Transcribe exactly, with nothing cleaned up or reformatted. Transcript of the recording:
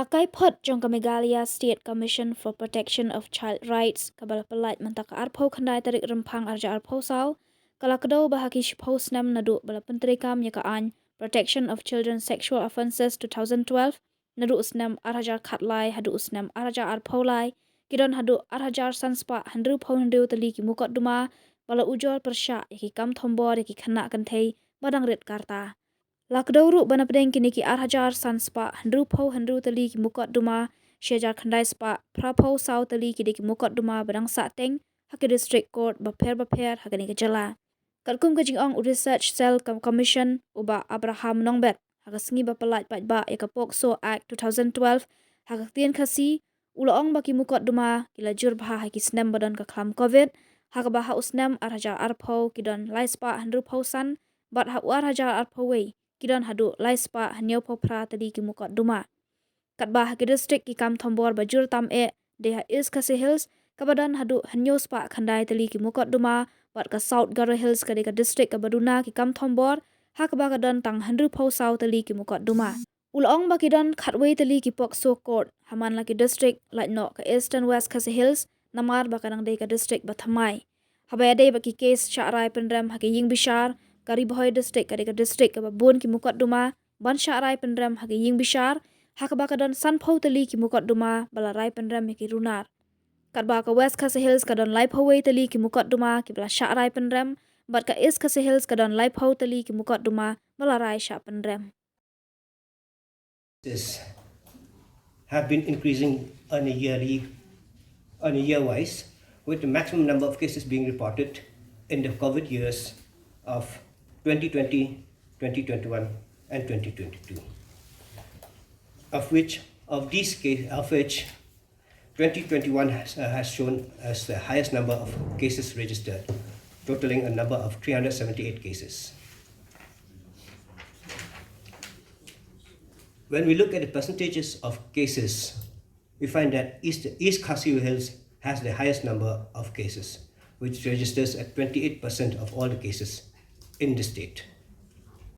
Ka kaiphod jong ka Meghalaya State Commission for Protection of Child Rights kaba la pyllait mynta ka arphew khyndai tarik Rymphang arhajar arphew saw, ka la kdew ba ha ki shiphew snem naduh ba la pyntreikam ïa ka aiñ Protection of Children Sexual Offences two thousand twelve, naduh u snem arhajar khatlai haduh u snem arhajar arphew lai, ki don haduh arhajar san spah hynriewphew hynriew tylli ki mukotduma ba la ujor pyrshah ïa ki kam thombor ïa ki khynnah kynthei ba dang rit ka rta. La kdew ruh ba napdeng kine ki arhajar san spah hynriewphew hynriew tylli ki mukotduma, shi hajar khyndai spah phraphew saw tylli ki dei ki mukotduma ba dang sahteng ha ki district court bapher bapher ha kane ka jylla. Katkum ka jingong u Research Cell ka Commission, u Bah Abraham Nongbet, ha ka sngi ba pyllait paidbah ïa ka POCSO Act two thousand twelve ha ka ktien Khasi, u la ong ba ki mukotduma ki la jur bha ha ki snem ba don ka khlam Covid, ha kaba ha u snem arhajar arphew ki don lai spah hynriewphew san, bad ha u arhajar arphew wei ki don haduh lai spah hynñiewphew phra tylli ki mukotduma. Katba ha ki district ki kam thombor ba jur tam eh dei ha East Khasi Hills, kaba don haduh hynñiew spah khyndai tylli ki mukotduma, bad ka South Garo Hills ka dei ka district kaba duna ki kam thombor, ha kaba ka don tang hynriewphew saw tylli ki mukotduma. U la ong ba ki don khatwei tylli ki POCSO court ha man la ki district, lait noh ka Eastern West Khasi Hills, namar ba ka dang dei ka district ba thymmai. Haba ïadei bad ki case shah rai pynrem ha ki ïing bishar, ka Ri Bhoi district ka dei ka district kaba bun ki mukotduma ban shah rai pynrem ha ki ïing bishar, ha kaba ka don sanphew tylli ki mukotduma ba la rai pynrem ïa ki runar. Katba ka West Khasi Hills ka don laiphew wei tylli ki mukotduma kiba la shah rai pynrem, bad ka East Khasi Hills ka don laiphew tylli ki mukotduma ba la rai shah pynrem. Cases have been increasing on a yearly, on a year wise, with the maximum number of cases being reported in the Covid years of twenty twenty, twenty twenty-one, and twenty twenty-two. Of which, of these case, of which, twenty twenty-one has, uh, has shown as the highest number of cases registered, totaling a number of three hundred seventy-eight cases. When we look at the percentages of cases, we find that East, East Khasi Hills has the highest number of cases, which registers at twenty-eight percent of all the cases in the state.